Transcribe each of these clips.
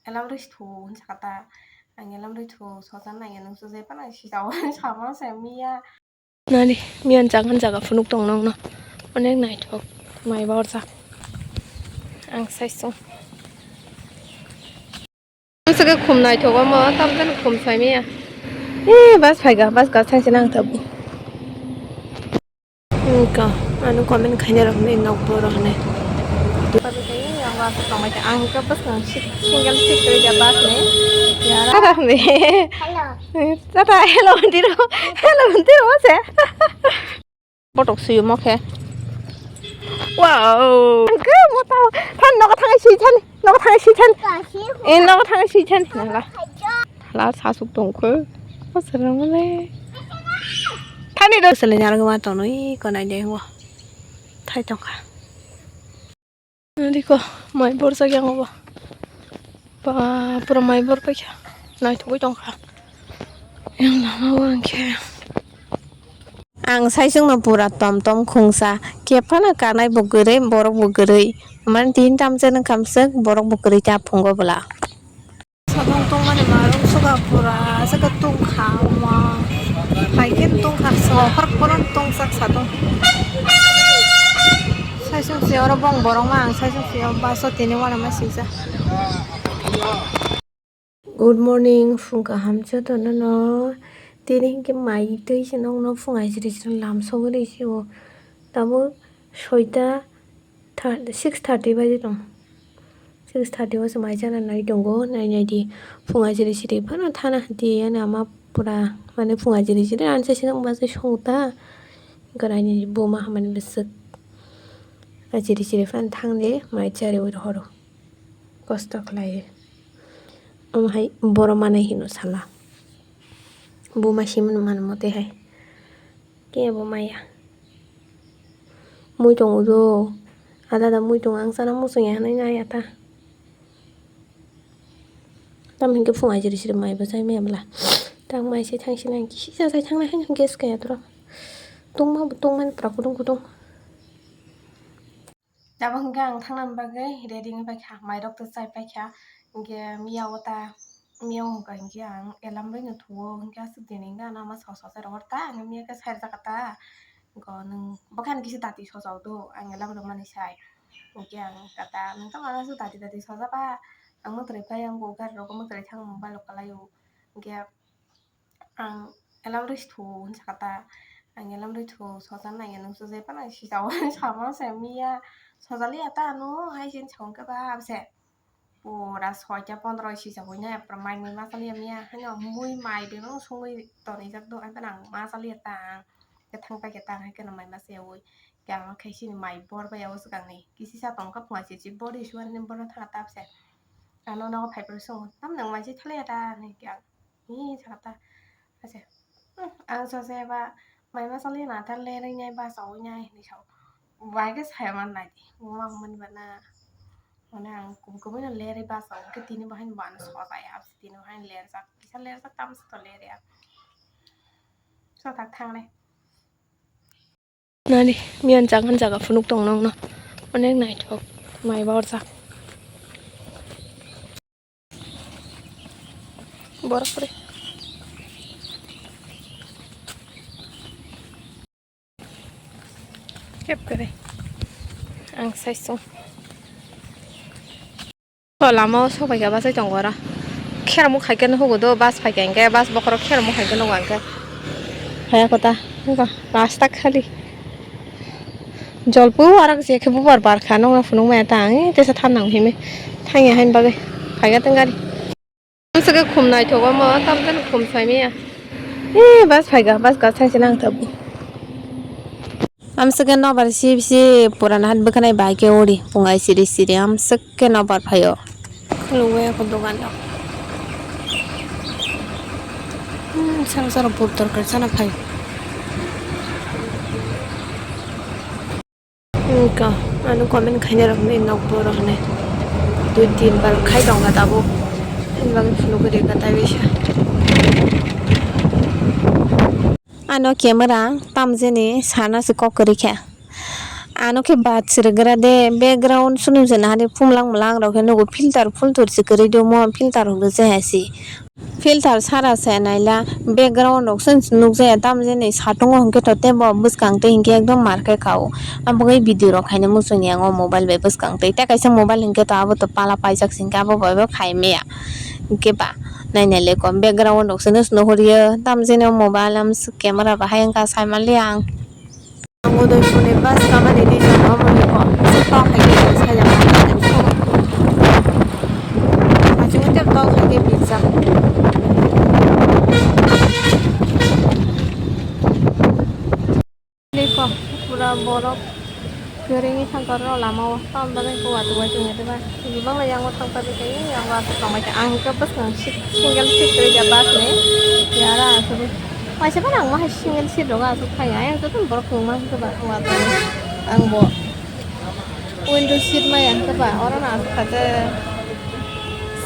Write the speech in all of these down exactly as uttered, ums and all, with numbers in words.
elam rwi thu, hinsa kata. Ang elam rwi thu, sojan nai, nung sujai pana, sijao, sama se miya. Nani, miyan jagan jaga phunuk tong nokno. Onek naithok, mai borjak. Ang sai sung. Ang saka khum naithok omo, tam jani khum sai miya. Eh, bus phaikha, bus ka sai se nang thabu. Wngkha, ano comment khaina rok hinwi nok boro hinwi. Ang ka bwskang single seat rwja bus ni. Hello. Tata hello tiro, hello tiro se. Botok suyo mokhe. Wow. Ang ka mota than nogo thangai sui than, nogo thangai sui than. Eh, nogo thangai sui than. Nangla. Hala sasuk tongkhe. O srangmale. Thani do sele nyarang ma tonwi konai de ngo. Thai tongkha. Nadi ko mai borjak yang obo. Ba pura mai bor paikha. Naithogwi tongkha. Yang lama o angkhe. Ang saisungno pura tom tom khungsa. Kephano kanai bo kwrwi, borok bo kwrwi. Mani tin tam chen wngkha bwswk, borok bo kwrwi ta phungo bwla. Sadong tongmani marung suga pura, saka tungkha ma. Hai khe tungkha, sohor kono tungsak sadong. Saisung se oro bong borok ma, ang saisung se o baso tini wana ma singsa. Good morning, phung kaham jotono no. Tini hinkhe mai twi se nokno phung aisiri siri lamsogwi risi o. Tabuk soita thir-, six thirty baji tong. Six thirty o se mai chana nai tongo, nai nai di. Phung aisiri siri phano thana hati ani ama pura mane phung aisiri siri ansa sinang baji songta. Garai ni buma hamani bwswk. Aisiri siri phano thang de mai chari wi rohoro. Kosto khlai. Omo hai boro manai hino sala. Buma simani man mote hai. Kebo maya. Mui tongo do. Ada da mui tongo, ang sana muchung ya hinui nai ya ta. Tam hinkhe phung aisiri siri mai bo chai maya bwla. Tang mai se thang sina kisa chai thang nai haino gas kaya tro. Tungma bo tungmani pura kutung kutung. Tabuk hinkhe ang thangnani bagwi ready wngwi paikha, mairok tei chai paikha. Hinkhe miya o ta, miya o wngkha hinkhe ang alarm bai no thuo, hinkhe aswk dini hinkhe ano ama sosa se rohor ta, ang miya khe sai rwjak ta. Hinkhe nwng bo khe ani kisa dati sosa o do, ang alarm rwmani sai. Hinkhe ang kata, nwng tamo ano aswk dati dati sosa ba, ang mwtwrwi phai, ang bo gari rogo mwtwrwi thang mobile rok kwlai o. Hinkhe ang alarm rwi thu hinsa kata, ang alarm rwi thu sosa nai ya, nung sujai pana sijao, sama se miya, sojali ya ta ano, hai sin song khe ba, abse. Pura soita pondro sijagwi nai, pura mai mui ma chaliya miya, haino mui mai bebak songwi tonijak do, haikhe ang ma chaliya ta, ang khe thang paikhe ta, haikhe mai ma chayawi, khe ang khe sini mai bor bai yago swkangni, kisisa tongkha phunga chichi bor isuan ni borno thanga ta abse. Ano nogo phaiphuru songo, tamni mai se thaliya ta, hinwi khe ang. Hi sakha ta, ase, "Hmm, ang sosa ba mai ma chaliya na ta lerwi nai ba chawi nai," hinwi sao. Bai khe saya man nai di, buma hwnmani ba na, mane ang kubui kubui no lerwi ba chawi khe tini bo haino bo ano sosa ya, tini bo haino lerjak, kisa lerjak, tamsa to lerya. Sosa thang nai. Nani, miyan jagan jaga phunuk tong nokno. Onek naithok, mai borjak. Borok kwrwi. Kep kwrwi. Ang sai sung. O lama o sobai kha bachai tongo oro. Kheramwi khai khe nuhugo do bus phai kha hinkhe bus bokhorok kheramwi khai khe nugo hinkhe. Phaiya kota wngkha rasta khali. Jolpo arak je khe bubar bar kha nokna phunuk maya ta ang tesa thanang himwi thangya haini bagwi phai kha tong gari. Amswkhe khum naithok omo tamjani khum saimaya. Ee bus phai kha bus kha saisa nang thabu. Amswkhe nobar sip sip purana han bwkhanai bai khe uri pungai siri siri amswkhe nobar phaio. Khulugwi ako dogan rok. Hmm, saro saro pur torkar chana phai. Wngkha, ano comment khaina rok hinwi nok boro hinwi. Dui tin bar khai tongkha tabuk. Ani bagwi phunugwi rikha tai bisa. Ano camera tamjani sana se kok kwrwi kha. Ano khe bad srwgra de, background swnam se nahari phumlang mlang rok khe nugo, filter phulthur se kwrwi de, mo filter hwnwi se hai se. Filter sara se naila, background rok se nukjaya, tamo jani satung o hwnkhe to tei bo bwskang twi hwnkhe ekdom mar khe kao. Abo bai video rok khaina muchungya o mobile bai bwskang twi, tei kaisa mobile hwnkhe to abo to pala paijak se hwnkhe abo bai bo khai maya. Hwnkhe ba naina le kom background rok se nuhurya, tamo jani o mobile am camera bahai wngkha sai manliya ang. Ang Udaipurni bus kamani ni jora omo ni kok. Tok hai khe sai jang. Achung tep tok hai khe bijak. Ni kok pura borok kwrwngwi thangkar o lama o. Tam bagwi kok watwi watwi wngya diba. Bibang la yango thangkar di khe yango aswk tongbai kha. Ang hwnkhe bwskang seat, single seat kwrwi kha bus ni. Yara aswk. Waisa phano ang ma hai single seat rogo aswk thangya. Ayang jotono borok kwbangma hwnkhe ba watwi. Ang bo window seat maya hwnkhe ba orono aswk kha je.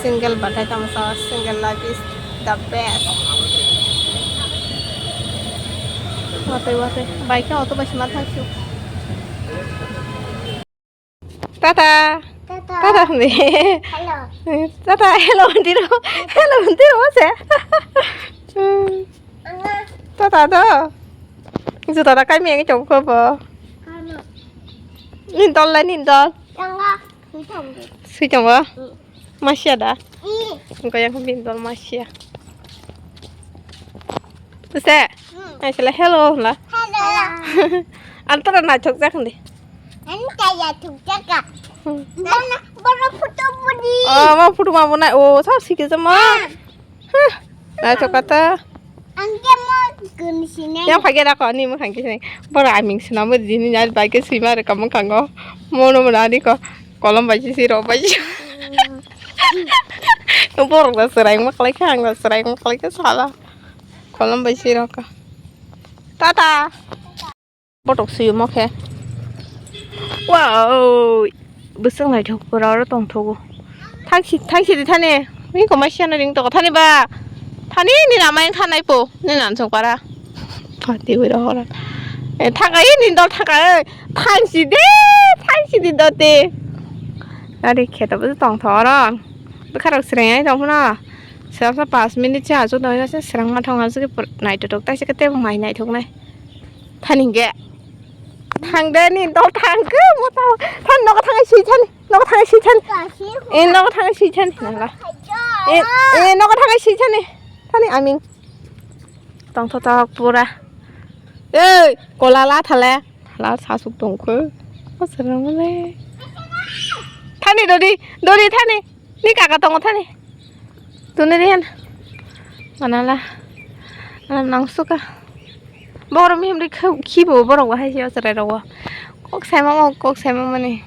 Single bathai tamo sa, single life is the best. Watwi watwi. Bai khe auto bai se ma thangsu. Tata. Tata. Tata hwnwi. Hello. Tata, hello hwnwi ro. Hello hwnwi ro se. Anga. Tata do. Juta da kai meng chong ko bo. Kano. Nin dol la nin dol. Anga. Sui thang de. Sui thang bo. Mm. Masia da. Mm. Engko yang bin dol masia. Use. Hmm. Ai sila hello la. Hello. Antara na chok jak ndi. Ani kaya chok jak ka. Hmm. Nana boro photo budi. Oh, ma photo ma bona. Oh, sa sike jama. Ah. Huh. Na chok kata. Angke mo kun sine. Yang phage da ko ni mo khangke sine. Boro aming sina mo dini nyar bai ke sima re kamang kango. Mono mo ani ko. Kolom bai si rok bai si. Hmm. Borok da serai ma khlai kha ang da serai ma khlai kha sala. Kolom bai si rok ka. Tata. Botok sui mo khe. Wow. Bwswk naithok pura oro tongthogo. Thangsi, thangsi di thani. Ni komai siana ring toko thani ba. Thani ni ramai khanai po. Ni nan song para. Pati ui rohora. E thangka e ni dol thangka e. Thangsi de. Thangsi di dote. Ari kheto bo tongtho oro. Bwkharok sreng ai tong phano. Sasa pas minute cha achu doi nase srang ma thong achu naitotok taisa kete mai naithok nai. Thani hingke. Thang de ni dol thang ke mo ta. Than nogo thang si thani. Nogo thang si thani. E nogo thang si thani. Nala. E e nogo thang si thani. Thani aming. Tongtho tok pura. Ei kola la thale. La sasuk tongkho. O srang le. Thani dodi dodi thani. Ni kaka tongo thani. Tuni riyan. Manala. Anam nang suka. Borok mihim ri khibo borok bahai se o chwrai rogo. Kok saima mo kok saima mani.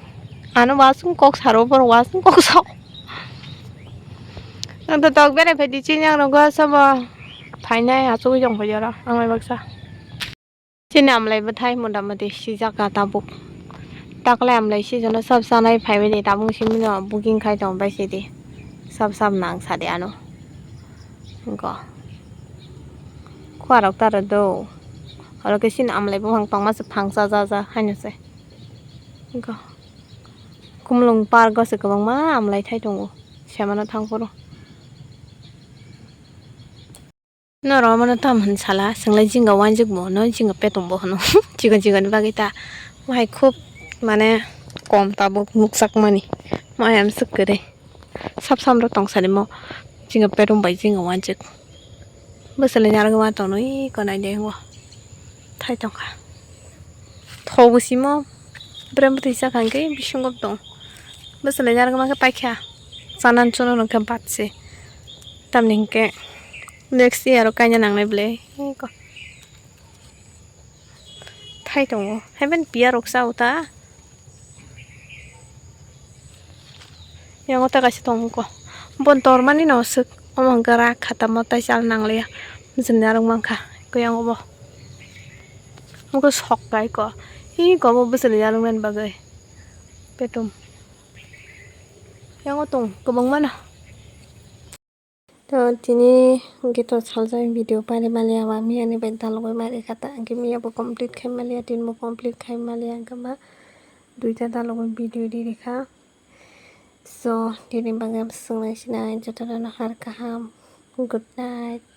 Ano wasung kok saro borok wasung kok sao. Ang to tok bere phai di chini ang rogo sabo. Phainai achugwi tong phai oro ang bai baksa. Chini amlai bwthai mota moti sijak kha tabuk. Taklai amlai season o sab chanai phaibai de tabuk simi no booking khai tong bai sidi. Sab sab nang sadi ano. Go. Khua rok taro do. Oro khe chini amlai buphang tongma se phang cha cha cha haino se. Go. Kumulung park o se kwbangma amlai thai tongo. Semano thang phuru. Norok omono tamo hwn sala, chwng lai jinga uanjwk bo hwno, jinga petung bo hwno. Chikon chikon ni bagwi ta. Bo hai khub mane kom tabuk nukjakmani. Mo ayam swk kwrwi. Sap samrok tong sani mo. Jinga petung bai jinga uanjwk. Bwswlwi narwgma tongno ui konai de o. Thai tongkha. Thobo simo. Brem bwtwi chakha hwnkhe bisingo tong. Bwswlwi narwgma khe paikha. Chanan chuno hwnkhe batse. Tamni hwnkhe next year o kaina nangnai bwle. Thai tongo. Haiben piya rok cha o ta. Yango ta kaisa tongo. Bon tormani no swk. Omo hwnkhe rak kha tamo tai chal nangliya. Bwswlwi narwk mankha. Khe yango bo. Mokhe sok kai ko. Hi ko bo bwswlwi narwknani bagwi. Petum. Yango tong kwbangma no. To tini hwnkhe to saljak video pairi maliya ba miyani bai dalogwi mari kha ta hwnkhe miya bo complete khai maliya tini bo complete khai maliya hwnkhe ma duita dalogwi video ri rikha. So, tini bagwi swngnaisina jotono har kaham. Good night.